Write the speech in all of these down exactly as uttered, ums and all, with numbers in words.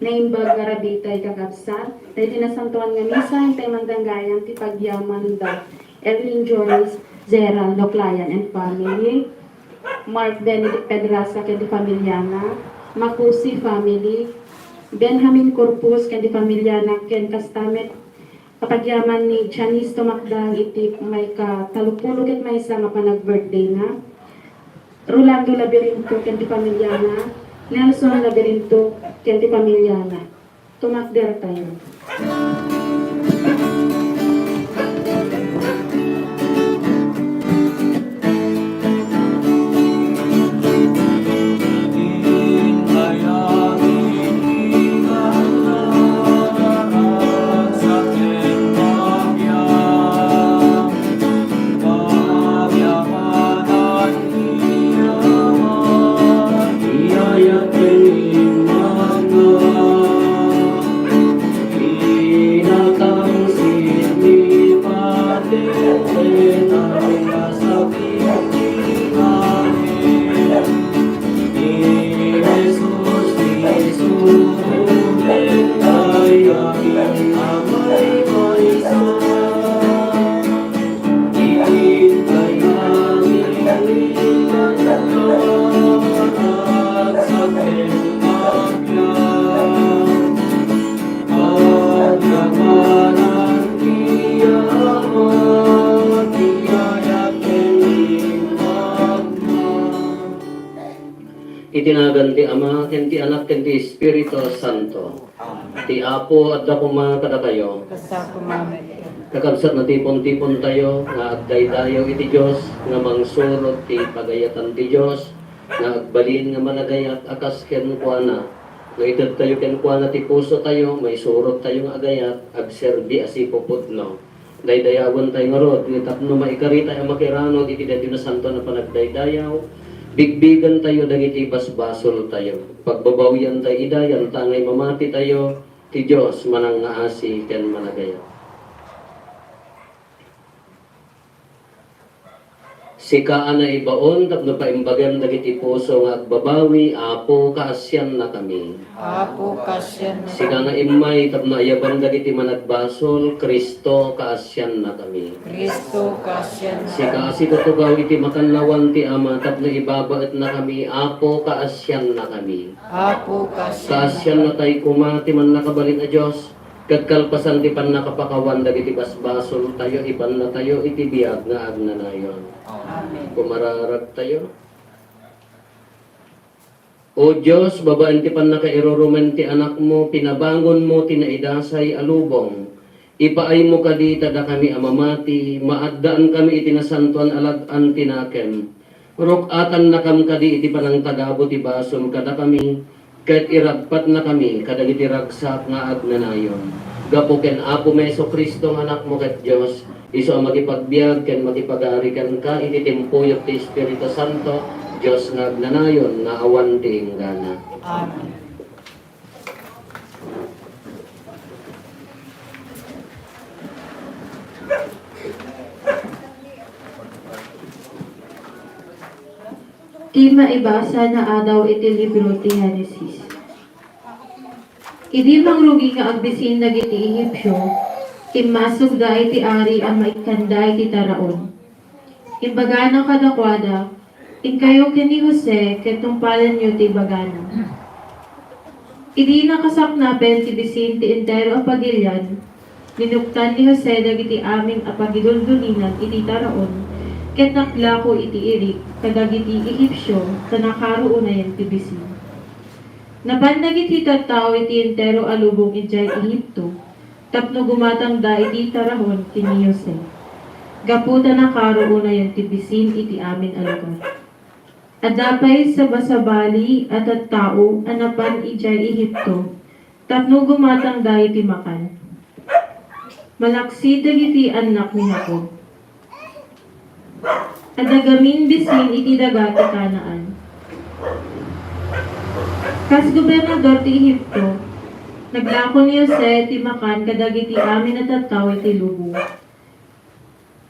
Naimbag nga rabii tay kakabsat, daydi nasantoan nga misa, intay mandanggayan ti pagyamanda Evelyn Joyce, Gerald Loclayan and family, Mark Benedict Pedraza ken ti familiana, Macusi family, Benjamin Corpus ken ti familiana, ken kasta met, kapagyaman ni Janice Tumakdang iti maikatallopulo ket maysa nga panag-birthday na. Rolando Labirinto ken ti familiana, Nelson Labirinto ken ti familiana. Tumakder tayo. Iti nagan ti Ama, ken ti Anak, ken ti Espiritu Santo. Ti Apo adda koma kadakayo. Kasta koma met. Kakabsat, natipon-tipon tayo nga agdaydayaw iti Dios, nga mangsurot ti pagayatan ti Dios, nga agbalin nga managayat a kas kenkuana. Nga itedtayo kenkuana ti puso tayo, maisurot tayo nga agayat, agserbi a sipupudno. Daydayawen tayo ngarud, nga tapno maikari tayo a makiranud iti daytoy nasantoan a panagdaydayaw, bigbigen tayo dagiti basbasol tayo. Pagbabawian tayo ida, yantangay mamati tayo, ti Dios manangngaasi ken managayat. Sika a naibaon tapno paimbagem dagiti puso nga agbabawi, Apo, kaasiannakami. Apo, kaasiannakami. Sika nga immay tapno ayaban dagiti managbasol, Cristo, kaasiannakami. Cristo, kaasiannakami. Sika a situtugaw iti makannawan ti Ama tapno ibabaetnakami, Apo, kaasiannakami. Apo, kaasiannakami. Kaasiannatay koma ti Mannakabalin a Dios, ket kalpasan ti pannakapakawan dagiti basbasoltayo, ibannatayo iti biag nga agnanayon. Amen. Kumararagtayo. O Dios, babaen ti pannakairurumen ti Anakmo, pinabangonmo ti naidasay a lubong. Ipaaymo kadi ta dakami a mamati, maaddaankami iti nasantoan a lag-an ti nakem. Ruk-atannakam kadi iti panangtagabo ti basom kadakami, ket iragpatnakami kadagiti ragsak nga agnanayon. Gapu ken Apomi Jesu-Cristo nga Anakmo ket Dios, isu a makipagbiag ken makipagari kenka iti timpuyog ti Espiritu Santo, Dios nga agnanayon nga awan ti inggana. Amen. Ti maibasa nga adaw iti libro ti Genesis. Idi mangrugi nga agbisin dagiti Ehipsio, immasukda iti ari a maikkanda iti taraon. Imbagana kadakuada, "Inkayo ken ni Jose ket tungpalenyo ti ibagana." Idi nakasaknapen ti bisin ti entero a pagilian, linuktan ni Jose dagiti amin a pagiduldulinan iti taraon ket naglako iti irik kadagiti Ehipsio ta nakaruonayen ti bisin. Napan dagiti tattao iti entero a lubong idiay Ehipto tapno gumatangda iti taraon ken ni Jose, gapu ta nakaruonayen ti bisin iti amin a lugar. Adda pay sabasabali a tattao a napan idiay Ehipto tapno gumatangda iti makan. Malaksid dagiti annak ni Jacob. Adda gamin bisin iti daga ti Canaan. Kas gobernador ti Ehipto, naglako ni Jose ti makan kadagiti amin a tattao iti lubong.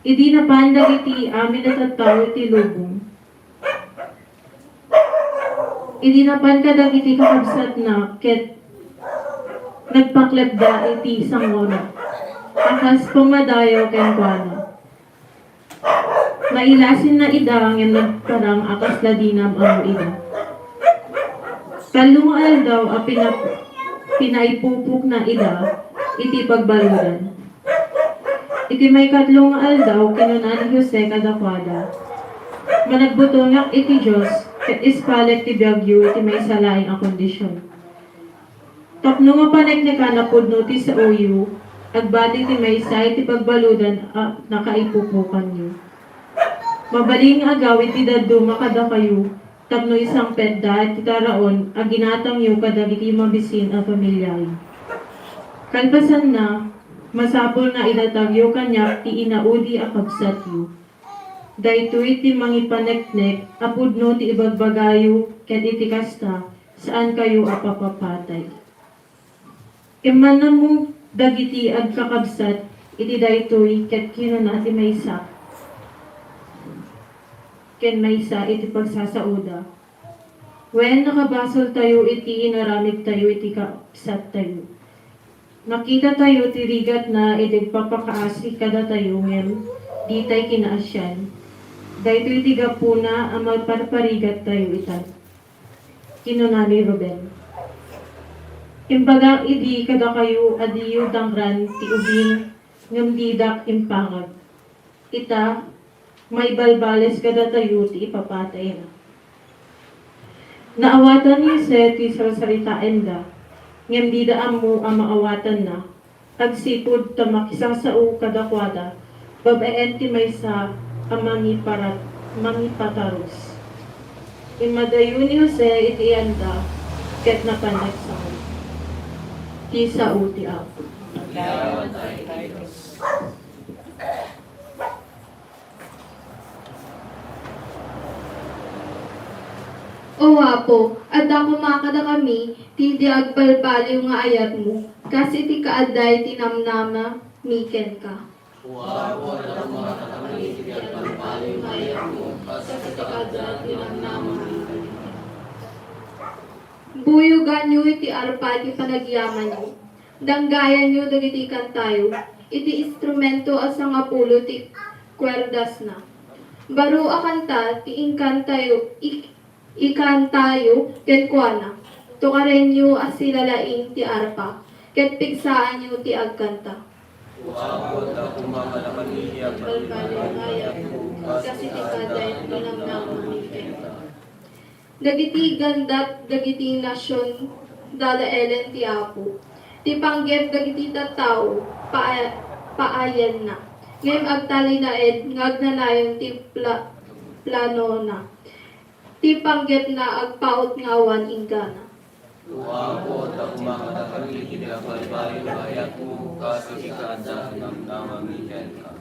Idi napan dagiti amin a tattao iti lubong, Idi napan kadagiti kakabsatna ket Nagpaklepda iti sangona a kas pamadayo kenkuana. Nailasinna ida ngem nagparang a kasla dina ammo ida. Tallo nga aldaw a pinap-, pinaipupokna ida iti pagbaludan. Iti maikatlo nga aldaw, kinuna ni Jose kadakuada, "Managbutongak iti Dios, ket ispalek ti biagyo iti maysa laeng a kondision. Tapno mapaneknekan a pudno ti saoyo, agbati ti maysa iti pagbaludan a nakaipupokanyo. Mabalin nga agawid ti dadduma kadakayo, tapno isangpetda ti taraon a ginatangyo kadagiti mabisin a pamiliayo. Kalpasanna, masapul nga idatagyo kaniak ti inaudi a kabsatyo. Daytoy ti mangipaneknek a pudno ti ibagbagayo, ket iti kasta, saankayo a papapatay." Immanammo dagiti agkakabsat iti daytoy ket kinuna ti maysa ken maysa iti pagsasaoda, "Wen, nakabasoltayo iti inaramidtayo iti kabsattayo. Nakitatayo ti rigatna idi agpapakaasi kadatayo ngem ditay kinaasian. Daytoy ti gapuna a maparparigattayo itan." Kinuna ni Ruben, "Imbagak idi kadakayo a diyo dangran ti ubing ngem didak impangag. Ita, maibalbales kadatayo ti ipapatayna." Naawatan ni Jose ti sarsaritaenda, ngem dida ammo a maawatanna, agsipud ta makisasao kadakuada babaen ti maysa a mangiparat-, mangipatarus. Immadayo ni Jose iti iyanda ket napan nagsao. Ti sao ti Apo. O Apo, adda koma kadakami ti di agbalbaliw nga ayatmo, kas iti kaadda iti namnamami kenka. O Apo, adda koma kadakami ti di agbalbaliw nga ayatmo, kas iti kaadda iti namnamami kenka. Buyoganyo iti arpa iti panagyamanyo. Danggayanyo dagiti kantayo iti instrumento a sangapulo ti kuerdasna. Baro a kanta ti inkantayo, ik-, ikantayo kenkuana. Tukarenyo a silalaing ti arpa, ket pigsaanyo ti agkanta. O Apo, adda koma kadakami ti agbalbaliw nga ayatmo, kas iti kaadda iti namnamami kenka. Dagiti gandat dagiti nasion dadaelen ti Apo. Ti panggep dagiti tattao, paa-, paayanna. Ngem agtalinaed nga agnanayon ti pla-, planona. Ti panggepna agpaut nga awan inggana. O Apo, adda koma kadakami ti agbalbaliw nga ayatmo, kas iti kaadda ti namnamami kenka.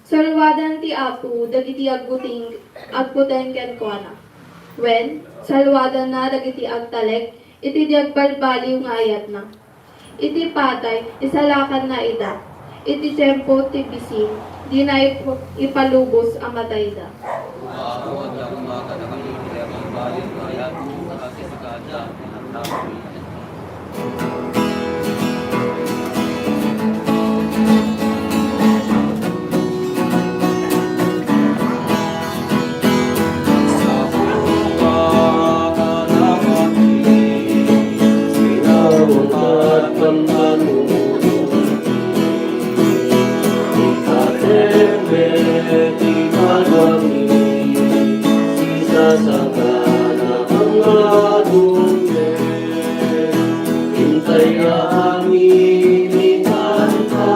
Saluadan ti Apo dagiti agbuting-, agbuteng kenkuana. Wen, saluadanna dagiti agtalek iti di agbalbaliw nga ayatna. Iti patay, isalakanna ida. Iti tiempo ti bisin, dina ip-, ipalubos a matayda. O Apo, adda koma kadakami ti agbalbaliw nga ayatmo, kas iti kaadda ti namnamami. Intay amin ni kanta.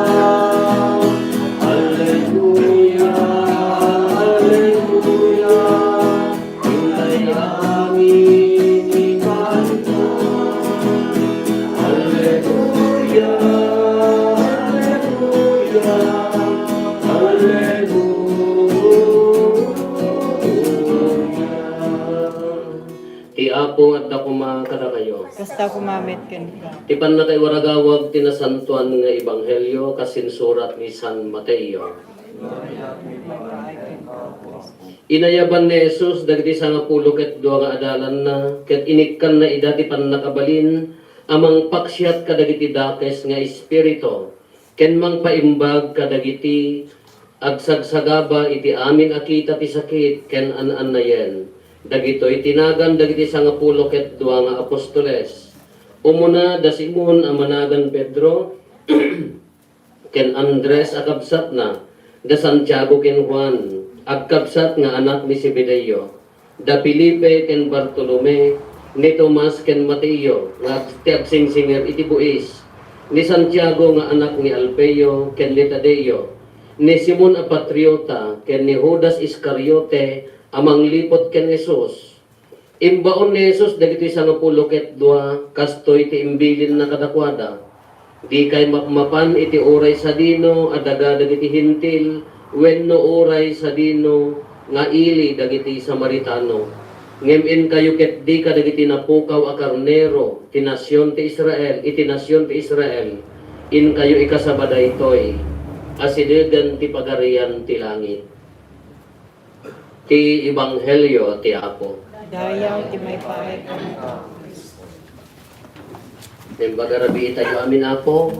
Alleluia, alleluia. Intay amin ni kanta. Alleluia, alleluia. Alleluia. Ti Apo adda koma kadakayo. Kasta koma met kenka. Ti pannakaiwaragawag ti nasantoan nga ebanghelio kas insurat ni San Mateo. Inayaban ni Jesus dagiti sangapulo ket dua nga adalanna, ket inikkanna ida ti pannakabalin a mangpaksiat kadagiti dakes nga espiritu, ken mangpaimbag kadagiti agsagsagaba iti amin a kita ti sakit ken an-annayen. Dagitoy ti nagan dagiti sangapulo ket dua nga apostoles. Umuna, da Simon a managan Pedro, ken Andres a kabsatna, da Santiago ken Juan, agkabsat nga anak ni Zebedeo, da Felipe ken Bartolome, ni Tomas ken Mateo, nga ag-, ti agsingsinger iti buis, ni Santiago nga anak ni Alfeo ken ni Tadeo, ni Simon a Patriota, ken ni Judas Iscariote a mangliput ken Jesus. Imbaon ni Jesus dagitoy sangapulo ket dua, kastoy ti imbilinna kadakuada, "Dikay mapmapan iti uray sadino a daga dagiti Hentil wenno uray sadino nga ili dagiti Samaritano. Ngem inkayo ket dika dagiti napukaw a karnero ti nasion ti Israel, iti nasion ti Israel. Inkayo ikasaba daytoy a sidegen ti Pagarian ti langit." Ti Ebanghelio ti Apo. Dayaw ti maipaay kenka. Imbaga rabii tayo amin, Apo.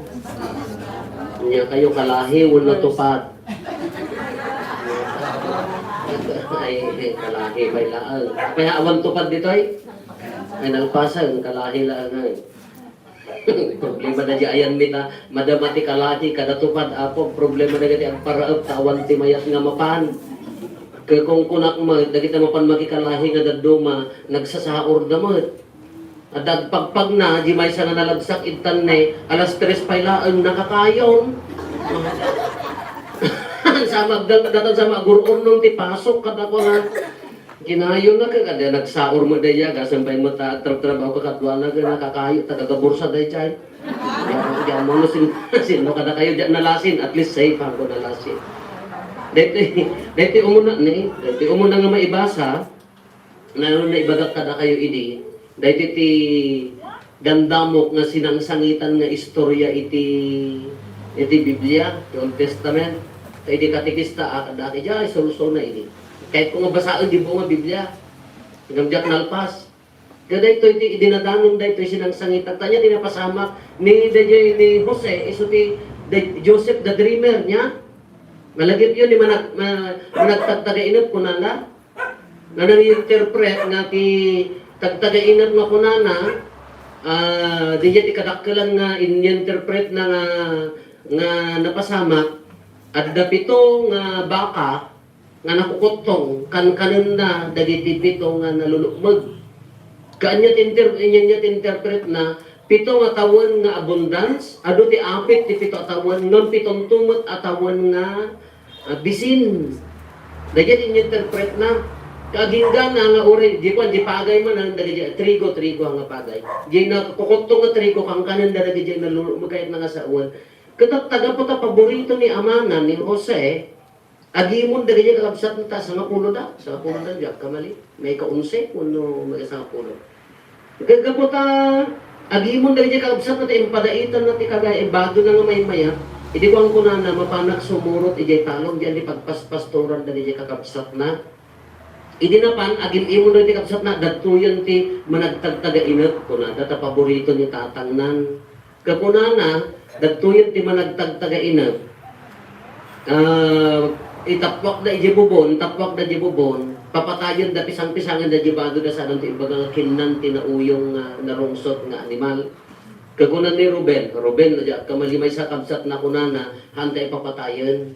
Ania kayo, kalahi wenno tupad? Ay, kalahi pay laeng. Kaya awan tupad ditoy? Ay, nalpasen, kalahi laeng ay. Problema da di ayan mi ta, madama ti kalahi kada tupad, Apo. Problema dagiti agparaep ta awan ti mayat nga mapan. Ket kunkunak met, dagiti mapan makikalahi nga dadduma, nagsasaor da met. Adda agpagpagna, di maysa nga nalagsak, intanne, alas tres pay laeng, nakakayon. Sa magdal-, datan sa magur-urnong ti pasok, kadakuna. Kinayon na ka, kada nagsaor mo daya, gasam pay mo ta, trab-trabaho ka, kadwa na ka, nakakayo, taga-gabursa dayjay. Diyan mo no sin-, sino kada kayo diyan nalasin, at least safe ako nalasin. Dito, dito umuna ni, dito umuna nga maibasa, na, na ibagak kada kayo idi, dito ti dandamok nga sinangsangitan nga istorya iti, iti Biblia, ti Old Testament. Ta idi katekista, ah, dati diay, sulsol na idi. Kahit ko nga basaen, di buo nga Biblia. Ngem diak nalpas. Kadaytoy ti idinadanon daytoy sinangsangitan. Tanya ti napasamak ni, dayjay ni Jose, isu ti, the, Joseph the Dreamer niya. Malagip yun, ni manag-, ma-, managtagtagainep, kunana. Nga nang-interpret nga ti tagtagainep nga kunana, ah, dayjay ti kadakkelan nga in-interpret na nga, nga napasamak, adda pito nga baka, nga nakukuttong, kankanenna dagiti pito nga nalulukmeg. Kaanya ti inter-, inya ti interpret na, pito nga tawen nga abundance, adu ti apit ti pito a tawen, ngem pitonto met a tawen nga, ah, bisin. Dagiti inya interpret na, kaginggana nga uri, di kuan, di pagay man, ang dagiti trigo, trigo nga pagay. Di na kukuttong nga trigo, kankanen da dagiti nalulukmeg kayat na nga sawen. Ket taga po ta paborito ni amana, ni Jose, Agimon dagiti kakabsat ta, sangapulo da, sangapulo da, diak kamali. May kaunse, wenno may sangapulo. Gaggapu ta, agimon dagiti kakabsat ta, impadaitan na ti kagay, ibado na nga maymayat. Idi kuan kunana, mapanak sumurot, idiay talon, diyan di pagpaspastoran dagiti kakabsat na. Idi napan, agim-imon dagiti kakabsat na, dadtoyan ti managtagtagainep, kunada, ta paborito ni tatangnan. Kakunana, dagtoyen ti managtagtagainep. Ah, itappuakda idiay bubon, tappuakda idiay bubon, papatayen da, pisang-pisangen da idiay bado da, saan ti ibaga nga kinnan ti nauyong nga narungsot nga animal. Kakuna ni Ruben, Ruben, no, diak kamali, maysa kabsat na kunana, haan ta ipapatayen.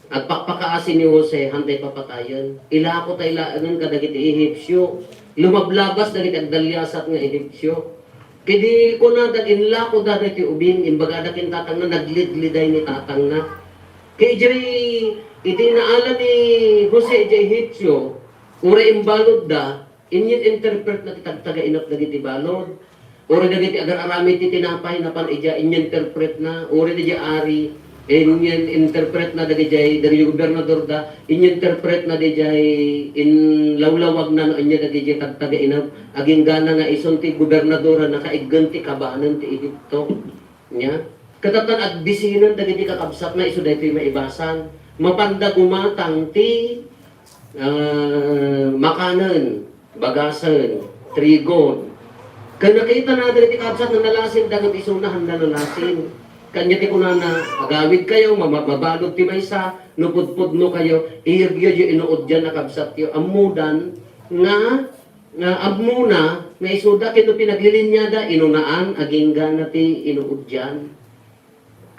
Agpakpakaasi ni Jose, haan ta ipapatayen. Ilako ta ilaengen kadagiti Ehipsio. Lumablabas dagiti agdaliasat nga Ehipsio. Ket idi kunada, inlako da dagiti ubing, imbagada ken tatangna, naglidliday ni tatangna. Ket idiay, iti naala ni Jose idiay Ehipsio, uray imbalud da, Inyen interpret na ti tagtagainep dagiti balud. Uray dagiti agar-aramid ti tinapay napan idiay, inyen interpret na. Uray dagiti ari, inyen interpret na dagiti, dagiti gobernador da, inyen interpret na dagiti inlawlawag na no anya dagiti tagtagainep. Aginggana nga isun ti gobernador a nakaiggen ti kabanen ti Egipto. Nya, katatan agbisinen dagiti kakabsatna isu daytoy maibasan. Mapanda gumatang ti, ah, makanen, bagasen, trigon. Ket nakitana dagiti kabsatna, nalasinda ngem isuna, haanda nalasin. Kaniana ti kunana, "Agawidkayo, mama-, mabalud ti maysa, no pudpudnokayo, iyegyo diay inuudyan a kabsatyo." Ammodan nga, nga ammona nga isuda ken no pinaglilinyada, inunaan, aginggana ti inuudyan.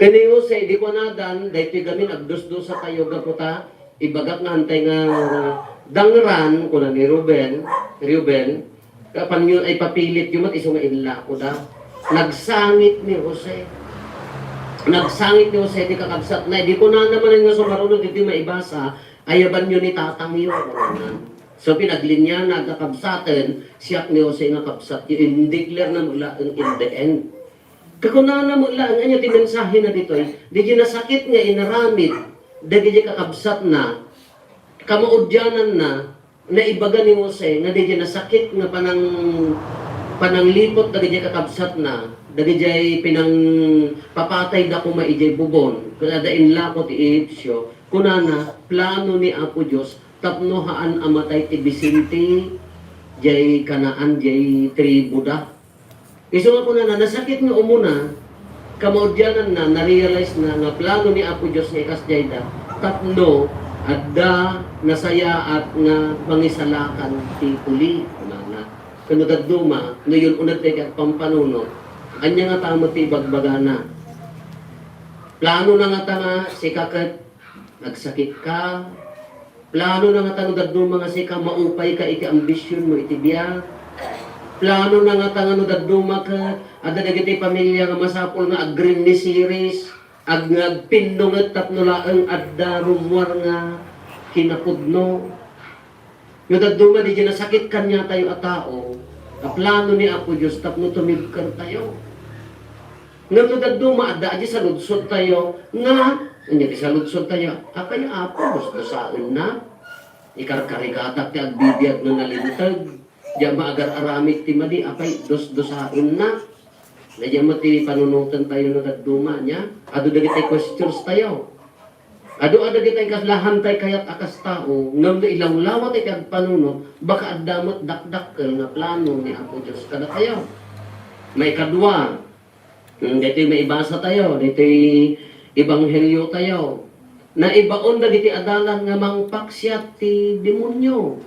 Ken ni Jose, idi kuanadan, "Daytoy gamin, agdusdusakayo gapu ta ibagak nga haantay nga dangran," kuna ni Ruben, Reuben, "kapanyo ay papilityo met isu nga inlakoda." Nagsangit ni Jose. Nagsangit ni Jose ti kakabsatna. Idi kunana manen nga sumaruno ditoy maibasa, "Ayabanyo ni tatangyo," kunana. So, pinaglinyana, kakabsaten, "Siak ni Jose nga kabsatyo." Indeclare na met laeng in the end. Kakunana met laeng, ania ti mensahena ditoy? Diay nasakit nga inaramid dagiti kakabsatna, kamaudiananna, naibaga ni Jose nga diay nasakit nga panang-, panangliput dagiti kakabsatna, dagiti pinangpapatayda koma idiay bubon, ken adda inlako ti Ehipsio, kunana, plano ni Apo Dios tapno haan a matay ti Bisente diay Canaan, diay tribuda. Isu nga kunana, nasakit nga umuna, kamaudiananna, na-realize na nga plano ni Apo Dios nga ikasdiayda tapno adda nasayaat nga mangisalakan ti uli, kunana. Ken no dadduma, no yun-uneg ti agpampanunot, ania ngata met ti ibagbagana? Plano na ngata nga sika ket agsakitka, plano na ngata no dadduma nga sika, maupayka iti ambisionmo iti biag. Plano na ngata nga no dadduma ket adda dagiti pamilia nga masapul nga ag-green ni Ceres, ag-, nga agpinnunget tapno laeng adda rummuar nga kinapudno. No dadduma diay nasakit kaniatayo a tao, a plano ni Apo Dios tapno tumibkertayo. Ngem no dadduma, adda diay saludsodtayo nga, ania ti saludsodtayo? Apay, Apo, dusdusaennak? Ikarkarigatak ti agbibiag nga nalinteg. Diak maagar-aramid ti madi, apay, dusdusaennak? Daydiay met ti panunotentayo no dadduma, ania? Adu dagiti questionstayo. Adu a dagiti kaslahantay kayat a kas tao, ngem no ilawlawatay ti agpanunot, baka adda met dakdakkel nga plano ni Apo Dios kadatayo. Maikadua, mm, daytoy maibasatayo, daytoy ebangheliotayo. Naibaon dagiti adalan nga mangpaksiat ti demonio.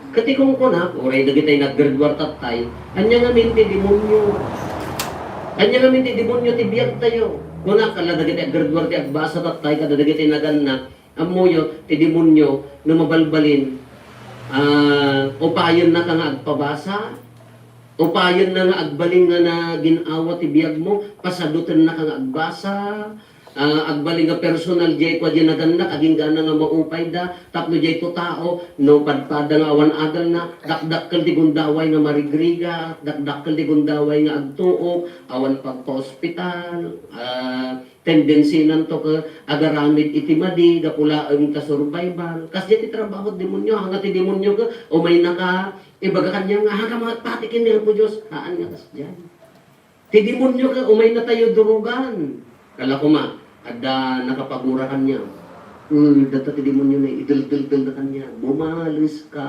Ket ti kunkunak, uray dagiti naggraduar tattay, ania ngamin ti demonio? Ania ngamin ti demonio ti biagtayo? Kunak, kala dagiti aggraduar ti agbasa tattay, kada dagiti naganna, ammoyo, ti demonio, no mabalbalin, ah, upayennaka nga agpabasa, upayenna nga agbalin nga nagin-awa ti biagmo, pasadutennaka nga agbasa, ah, agbalin nga personal diay kua diay nagannak, aginggana nga maupayda, tapno diay to tao, no padpada nga awan adalna, dakdakkel ti gundaway nga marigrigat, dakdakkel ti gundaway nga agtuok, awan pagpa-ospital, ah, tendensinanto ket agaramid iti madi, gapu laeng ta survival. Kasdiay ti trabaho ti demonio, haan nga ti demonio ket umaynaka, ibaga kaniam nga, "Haan ka, mangpati ken ni Apo Dios." Haan nga kasdiay. Ti demonio ket umaynatayo durugan. Kala koma, adda nakapagura kaniam. Hmm, data ti demonio nga ideldeldel kaniam. "Bumaleska."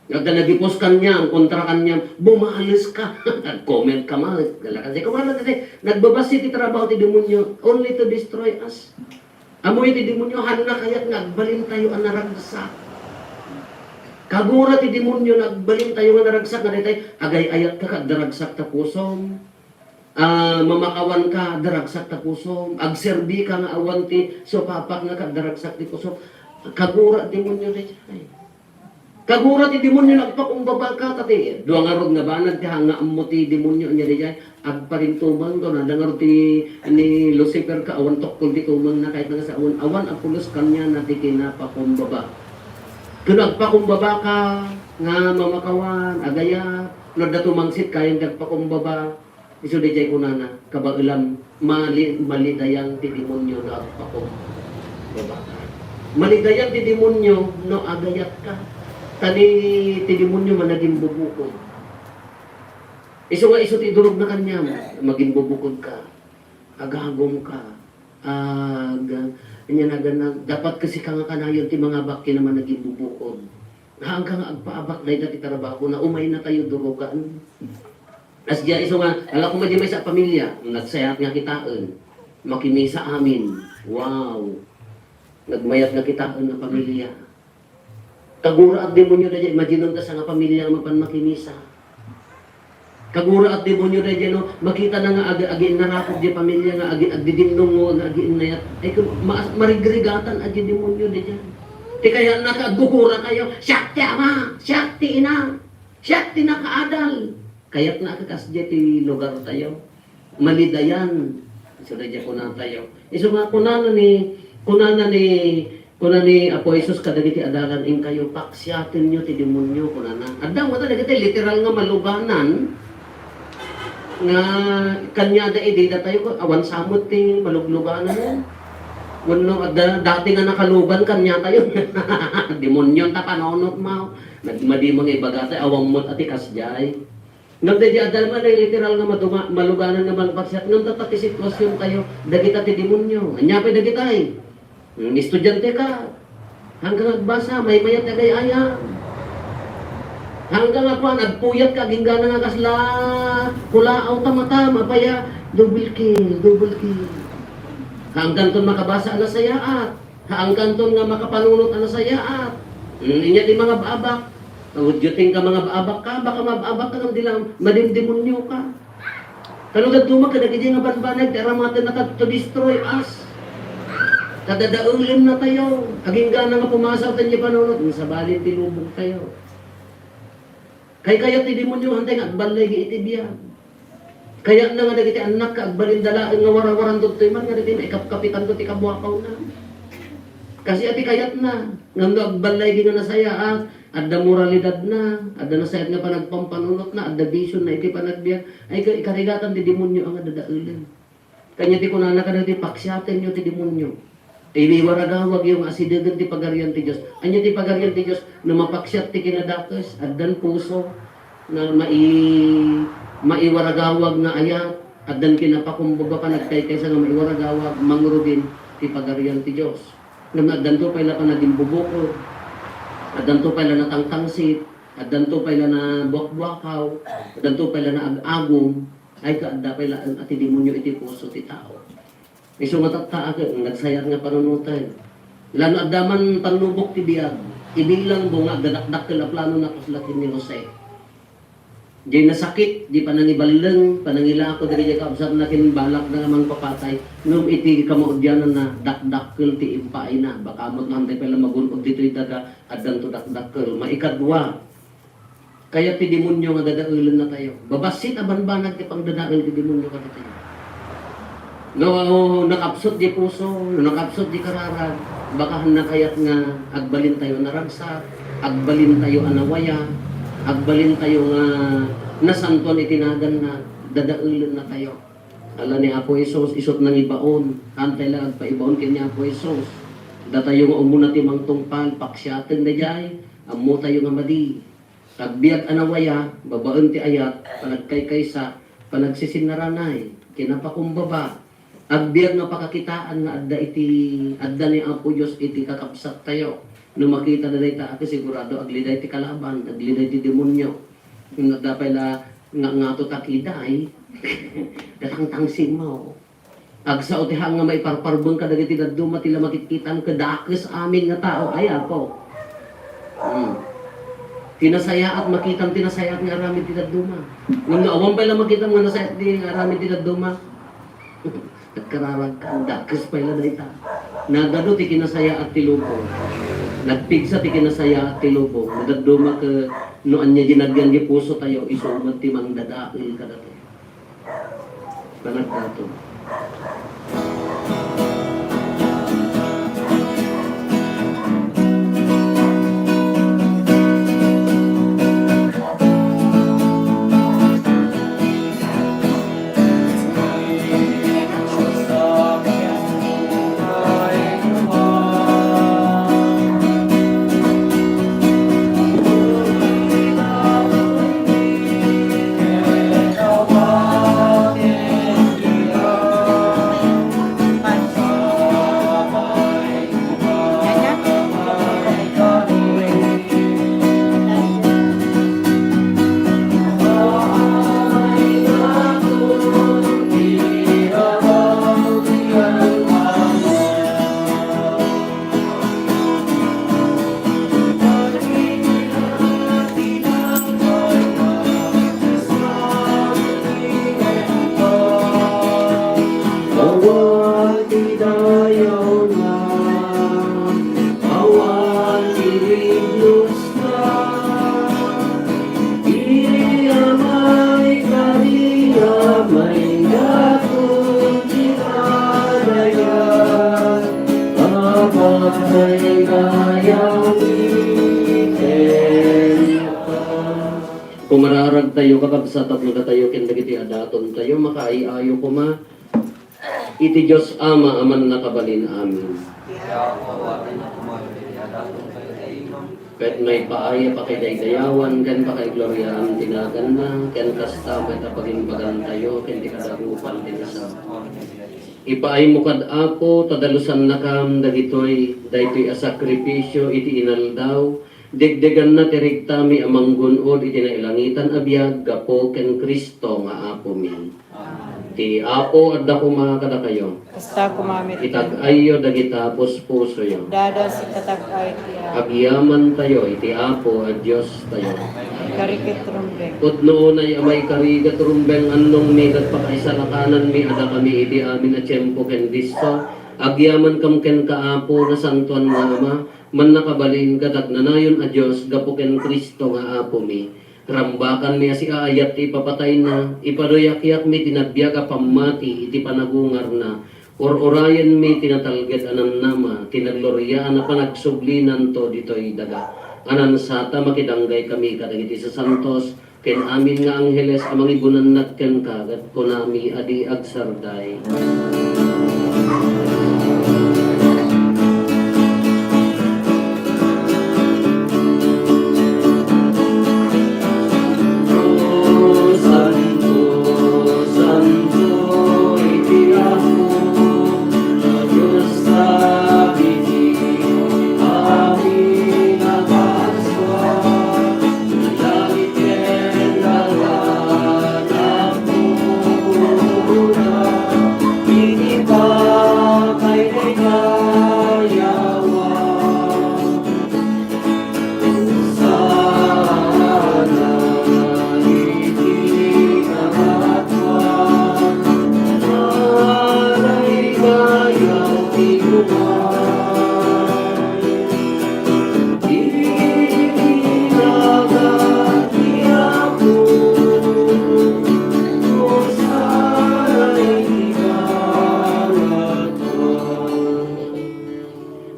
Adda nagipus kaniam, kontra kaniam, "Bumaleska." Nag-comment ka met. Gala kasi, kumana kasi, nagbabasi ti trabaho ti demonio, only to destroy us. Ammoyo ti demonio, haanna kayat nga agbalintayo a naragsak. Kagura ti demonio nga agbalintayo nga naragsak, nga daytay, agay-ayatka ket adda ragsak ta pusom. Ah, mamakawanka, adda ragsak ta pusom. Agserbika nga awan ti supapakna ket adda ragsak ti pusom. Kagura ti demonio daytay. Kagura ti demonio nga agpakumbabaka, ta ti dua ngarud nga banag ti hanga ammo ti demonio, ania daydiay, agparintumeng, kunada ngarud ti ni Lucifer ket awan tokkol ti tumengna, kayatna nga sa awan, awan a pulos kaniana ti kinapakumbaba. Ken agpakumbabaka nga mamakawan, agayat, no adda tumangsit, kayan ti agpakumbaba. Isu daydiay kunana, kabaelam, mali-, malidayan ti demonio no agpakumbaba. Malidayan ti demonio no agayatka. Ta ni ti demonio managimbubukod. Isu nga isu ti idurogna kaniam, magimbubukodka. Agagumka. Ag-, ania naganna, dapat kasi ka nga kanayon ti mangabak ken managimbubukod. Haanka nga agpaabak dayta ti trabahona, umaynatayo durugan. Kasdiay isu nga, ala koma diay maysa a pamilya, nagsayaat nga kitaen. Makimisa amin. Wow! Nagmayat nga kitaen a pamilya. Kaguraat demonio daydiay, imagine-em ta sanga pamilya nga mapan makimisa. Kaguraat demonio daydiay, no? Makitana nga ag-, agiinnarakog diay pamilya nga agi-, agdidinnungo, nga agiinnayat. Ay, kum-, ma-, marigrigatan a diay demonio daydiay. Ti kayatna ket agkukurakayo, "Siak ti ama, siak ti ina, siak ti nakaadal." Kayatna a kasdiay ti lugartayo. Malidayan. Isu daydiay kunatayo. Isu nga kunana ni, kunana ni, kuna ni Apo Jesus kadagiti adalan, "Inkayo, paksiatenyo ti demonio," kunana. Adda ngata dagiti literal nga maluganan nga kaniada idi datayo, awan sa met ti malugluganan. Wenno adda dati nga nakalugan kaniatayo. Demonio ta panunotmo. Nagmadi nga ibagatayo, awan met a ti kasdiay. Ngem daydiay adda met a literal nga madunga-, maluganan nga mangpaksiat, ngem ta ti sitwasiontayo, dagita ti demonio. Ania pay dagitay? Hmm, estudiante ka. Haanka nga agbasa, maymayat ti agay-ayam. Haanka nga kuan, agpuyat ka, agingga nga kasla kulaaw ta matam, apay a, double kill, double kill. Haankanton makabasa a nasayaat. Haankanton nga makapanunot a nasayaat. Hmm, ania ti mangab-abak? What do you think ka, mangab-abak ka? Baka mab-abak ka ngem di la madimdemonio ka. Kano dadduma kadagiti nga banbanag ti aramatennaka to destroy us. Ta dadaelennatayo. Agingga nga pumasaw ti panunot, sabali ti lubongtayo. Kaykayat ti demonio, haantay nga agballigi iti biag. Kayatna nga dagiti annakka agbalinda laeng nga warawaran dagitoy man nga dagiti maikapkapitanto ti kabuakawna. Kastoy ti kayatna, ngem no agballaygi nga nasayaat, adda moralidadna, adda nasayaat nga panagpampanunotna, adda bisionna iti panagbiag, ay ka-, ikarigatan ti demonio a nga dadaelen. Kaniana ti kunana kadagiti, "Paksiatenyo ti demonio. Iwaragawagyo nga asidegen ti Pagarian ti Dios." Ania ti Pagarian ti Dios? No mapaksiat ti kinadakes, addan puso nga mai-, maiwaragawag nga ayat, addan kinapakumbaba, panagkaykaysa nga maiwaragawag, mangrugin ti Pagarian ti Dios. Ngem addanto pay la panagimbubukel, addanto pay la natangtangsit, addanto pay la nabuakbuakaw, addanto pay la naag-agum, Ay, kaadda pay laeng a ti demonio iti puso ti tao. Isu nga tatta, ket nagsayaat nga panunoten. Lano adda man pannubok ti biag, ibilangmo nga agdadakdakkel a planona kasla ken ni Jose. Diay nasakit, diay panangiballeng, panangilako dagiti kakabsatna ken balakna nga mangpapatay, ngem iti kamaudiananna, dakdakkel ti impaayna. Baka met no haantay pay la magun-od ditoy daga, addanto dakdakkel. Maikadua, Kayat ti demonio nga dadaelennatayo. Babassit a banbanag ti pangdadael ti demonio kadatayo. No nakapsut di puso, no nakapsut di kararag, baka haanna kayat nga agbalintayo a naragsak, agbalintayo a nawaya, agbalintayo nga nasantoan iti naganna, dadaelennatayo. Ala ni Apo Jesus, isut' nangibaon, haantay la agpaibaon ken ni Apo Jesus. Datayo nga umuna ti mangtungpal, paksiaten daydiay, ammotayo nga madi. Agbiag a nawaya, babaen ti ayat, panagkaykaysa, panagsisinaranay, kinapakumbaba. Agbiag nga pakakitaan nga adda iti, adda ni Apo Dios iti kakabsattayo. No makitada dayta, a, sigurado agliday ti kalaban, agliday ti demonio. Ngem adda pay la nga, ngato ta kiday, katangtangsim mo. Agsao ti haan nga maiparparbeng kadagiti dadduma ti la makitkitam ket dakes amin nga tao. Ay, Apo. Hmm. Ti nasayaat, makitam ti nasayaat nga aramid ti dadduma. Ngem no awan pay la makitam nga nasayaat ti aramid ti dadduma, agkararagka, dakes pay la dayta. Nagadu ti kinasayaat ti lubong. Nagpigsa ti kinasayaat ti lubong. No dadduma ket no ania di nagyan di pusotayo, isu met ti mangdadael kadatayo. Panagdaton. Kakabsat, tapno datayo ken dagiti adatontayo, makaay-ayo koma iti Dios Ama a mannakabalin amin. Ket maipaay a pakidaydayawan ken pakaigloriaan ti naganna, ken kasta met a pagimbagantayo ken ti kadagupan ti nasao. Ipaaymo kad, Apo, ta dalusannakam dagitoy, daytoy a sakrifisio iti inaldaw, degdeganna ti riktam a manggun-od iti nailangitan a biag gapu ken Cristo nga Apomi. Ti Apo adda koma kadakayo. Kasta koma met. Itag-ayyo dagita puspusoyo. Dadas ita tag-ay ti Apo. Agyamantayo iti Apo a Diostayo. Ikari ket rumbeng. Pudno unay a maikari ket rumbeng, annongmi ket pakaisalakananmi a dakami iti amin a tiempo ken disso. Agyamankam kenka, Apo, nasantoan nga Ama, mannakabalin ket agnanayon a Dios gapu ken Cristo nga Apomi. Rambakanmi a siaayat ti ipapatayna, ipaduyakyakmi ti nabiag a pammati iti panagungarna, ur-urayenmi ti natalged a namnama, ti nagloriaan a panagsublinanto ditoy daga. Anansata, makidanggay kami kadagiti sasantos ken amin nga angheles a mangigunannad kenka, ket kunami a di agsarday.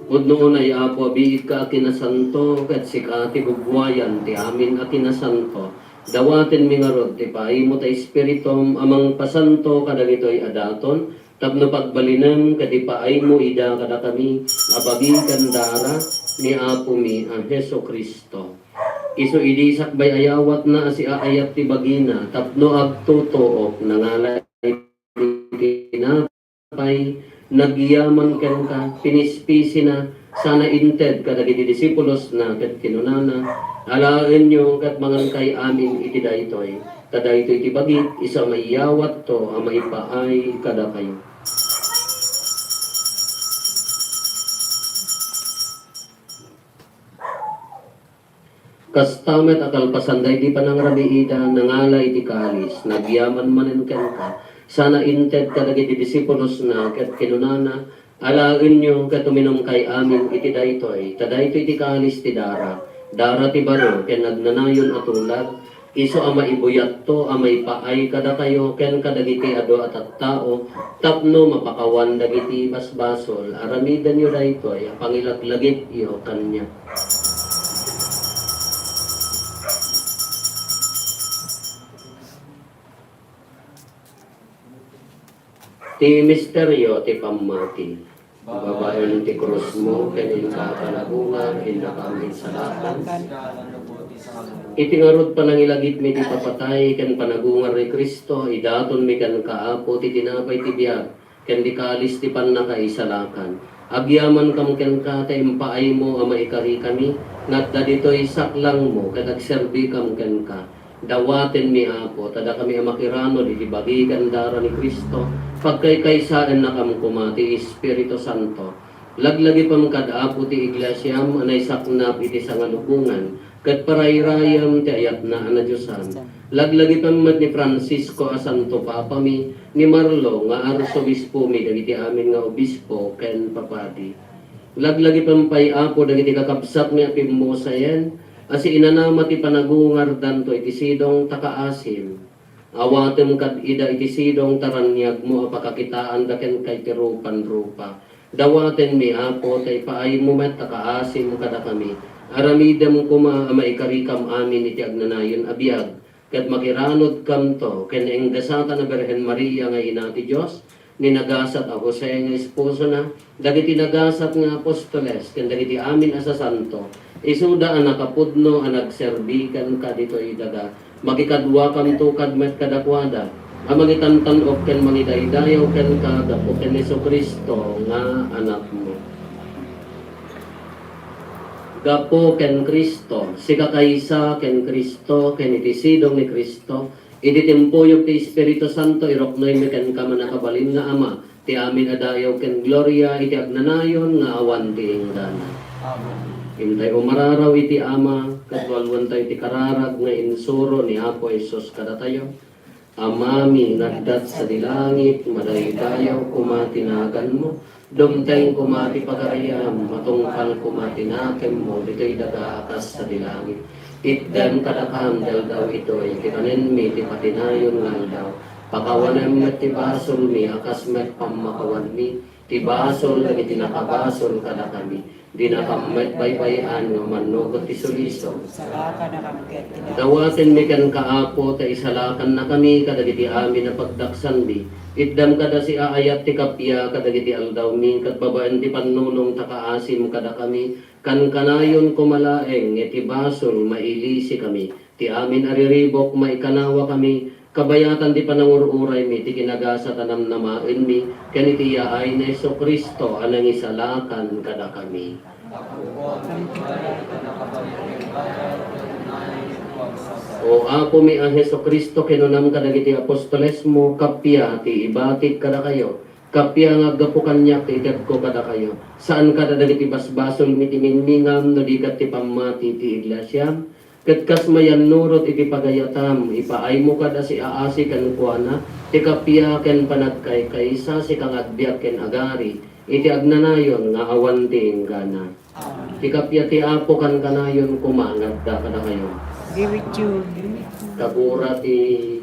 Pudno unay, Apo, a biigka a kinasanto, ket sika ti gugwayan ti amin a kinasanto. Dawatenmi ngarud ti paaymo ta Espiritum a mangpasanto kadagitoy a daton, tapno pagbalinem ket ipaaymo ida kadakami a bagi ken dara ni Apomi a Jesu-Cristo. Isu idi sakbay a yawatna a siaayat ti bagina tapno agtutuok, nangala iti tinapay, nagyaman kenka, pinispisina, sana inted kadagiti disipulosna, ket kinunana, "Alaenyo ket mangankay amin iti daytoy, ta daytoy ti bagik, isu a maiyawatto a maipaay kadakayo." Kasta met a kalpasan daydi panangrabiida, nangala iti kalis, nagyaman manen kenka, sana inted kadagiti disipulosna, ket kinunana, "Alaenyo ket uminumkay amin iti daytoy, ta daytoy ti kalis ti dara, dara ti baro ken agnanayon a tulag, isu a maibuyatto a maipaay kadakayo ken kadagiti adu a tattao tapno mapakawan dagiti basbasol. Aramidenyo daytoy a pangilaglagipyo kaniak." Ti misterio ti pammati. Babaen ti krusmo ken inka a panagungar, innakam insalakan. Iti ngarud panangilagipmi ti papatay ken panagungar ni Cristo, idatonmi kenka, Apo, ti tinapay ti biag ken ti kalis ti pannakaisalakan. Agyamankam kenka ta impaaymo a maikarikami nga adda ditoy saklangmo ket agserbikam kenka. Dawatenmi, Apo, ta dakami a makiranod iti bagi ken dara ni Cristo, pagkaykaysaennakam koma ti Espiritu Santo. Laglagipem kad, Apo, ti iglesiam a naisaknap iti sangalukongan, ket parayrayem ti ayatna a nadiosan. Laglagipem met ni Francisco a Santo Papami, ni Marlo nga Arsobispomi, dagiti amin nga obispo ken papadi. Laglagipem pay, Apo, dagiti kakabsatmi a pimmusayen a siinanama ti panagungardanto iti sidong ta kaasim. Awatem kad ida iti sidong ta raniagmo a pakakitaanda kenka iti rupan-rupa. Dawatenmi, Apo, ta ipaaymo met a kaasim kadakami. Aramidem koma a maikarikam amin iti agnanayon a biag. ket makiranudkamto ken ni Ingasatan a Birhen Maria nga ina ti Dios, ni nagasat a Jose nga esposona, dagiti nagasat nga apostoles, ken dagiti amin a sasanto, isuda a nakapudno a nagserbi kenka ditoy daga. Makikaduakamto kad met kadakuada, a mangitantan-ok ken mangidaydayaw kenka gapu ken Jesu-Cristo nga Anakmo. Gapu ken Cristo, sikakaysa ken Cristo, ken iti sidong ni Cristo, iti timpuyog ti Espiritu Santo, iruknoymi kenka, mannakabalin nga Ama, ti amin a dayaw ken gloria iti agnanayon nga awan ti inggana. Amen. Intay umararaw iti Ama, ket walwentayo ti kararag nga insuro ni Apo Jesus kadatayo. Amami nga adda sadi langit, madaydayaw koma ti naganmo, dumteng koma ti pagariam, matungpal koma ti nakemmo ditoy daga a kas sadi langit. Itdem kadakam ti aldaw itoy ti kanenmi ti patinayon nga aldaw. Pakawanem met ti basolmi a kas met pammakawanmi ti basol dagiti nakabasol kadakami. Dinakam met baybay-an nga umannugot ti sulisog. Salakanakam ket ti Dawatenmi kenka, Apo, ta isalakannakami kadagiti amin a pagdaksanmi. Itdam kada siaayat ti kappia kadagiti aldawmi, ket babaen ti pannunong ta kaasim kadakami, kankanayon koma laeng nga iti basol mailisikami. Ti amin a riribuk, maikanawakami, kabayatan ti panangur-uraymi, ti kinagasat a namnamaenmi, ken iti yaay ni Jesu-Cristo a nangisalakan kadakami. O Apomi a Jesu-Cristo, kinunam kadagiti apostolesmo, kappia ti ibatik kadakayo, kappia nga aggapu kaniak ti itedko kadakayo. Saan kada dagiti basbasolmi ti mingmingam, no di ket ti pammati ti iglesiam. Ket kas mayannurot iti pagayatam, ipaaymo kad a siaasi kenkuana ti kappia ken panagkaykaysa, sika nga agbiag ken agari iti agnanayon nga awan ti inggana. Ti kappia ti Apo kankanayon koma nga adda kadakayo. Be with you. Kagura ti